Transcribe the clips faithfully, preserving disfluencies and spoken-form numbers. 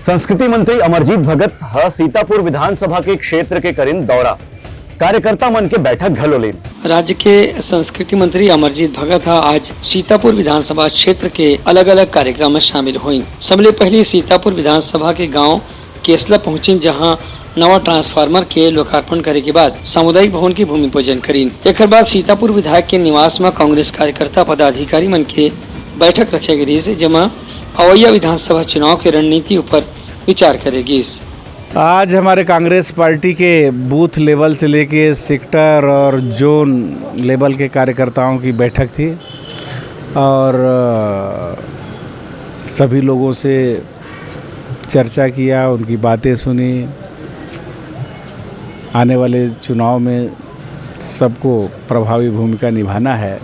संस्कृति मंत्री अमरजीत भगत ह सीतापुर विधानसभा के क्षेत्र के करिन दौरा, कार्यकर्ता मन के बैठक घलो लीन। राज्य के संस्कृति मंत्री अमरजीत भगत ह आज सीतापुर विधानसभा क्षेत्र के अलग-अलग कार्यक्रम में शामिल होइन। सबले पहिली सीतापुर विधानसभा के गांव केसला पहुंचिन, जहां नवा ट्रांसफार्मर के लोकार्पण करे के बाद सामुदायिक भवन के भूमि पूजन करिन। एकर बाद सीतापुर विधायक के निवास म कांग्रेस कार्यकर्ता पदाधिकारी मन के बैठक रखे गे रिहिस, जेमा अवइया विधानसभा चुनाव के रणनीति ऊपर विचार करे गिस। आज हमारे कांग्रेस पार्टी के बूथ लेवल से लेके सेक्टर और जोन लेवल के कार्यकर्ताओं की बैठक थी और, अ, सभी लोगों से चर्चा किया, उनकी बातें सुनी। आने वाले चुनाव में सबको प्रभावी भूमिका निभाना है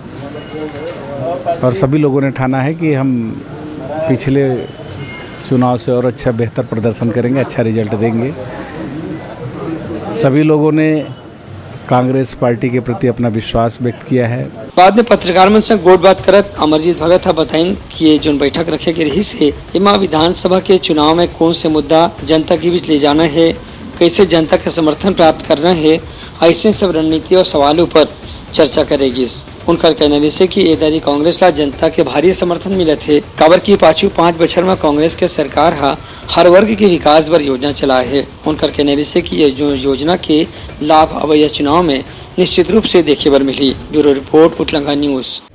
और सभी लोगों ने ठाना है कि हम पिछले चुनाव से और अच्छा, बेहतर प्रदर्शन करेंगे, अच्छा रिजल्ट देंगे। सभी लोगों ने कांग्रेस पार्टी के प्रति अपना विश्वास व्यक्त किया है। बाद में पत्रकार मन से गोठबात करत अमरजीत भगत ह बताइन कि ये जोन बैठक रखे गे रिहिस हे, एमा विधानसभा के चुनाव में कौन से मुद्दा जनता के बीच ले जाना है, कैसे जनता के समर्थन प्राप्त करना है, ऐसे सब रणनीति और सवाल ऊपर चर्चा करे गिस। उनकर कहना रिहिस हे कि ए दारी कांग्रेस ला जनता के भारी समर्थन मिलत हे, काबर कि पाछू पाँच बछर म कांग्रेस के सरकार ह हर वर्ग के विकास बर योजना चलाए हे। उनकर कहना रिहिस हे कि ये जो योजना के लाभ अवइया चुनाव में निश्चित रूप से देखे बर मिलही। Bureau report, Utlanga news.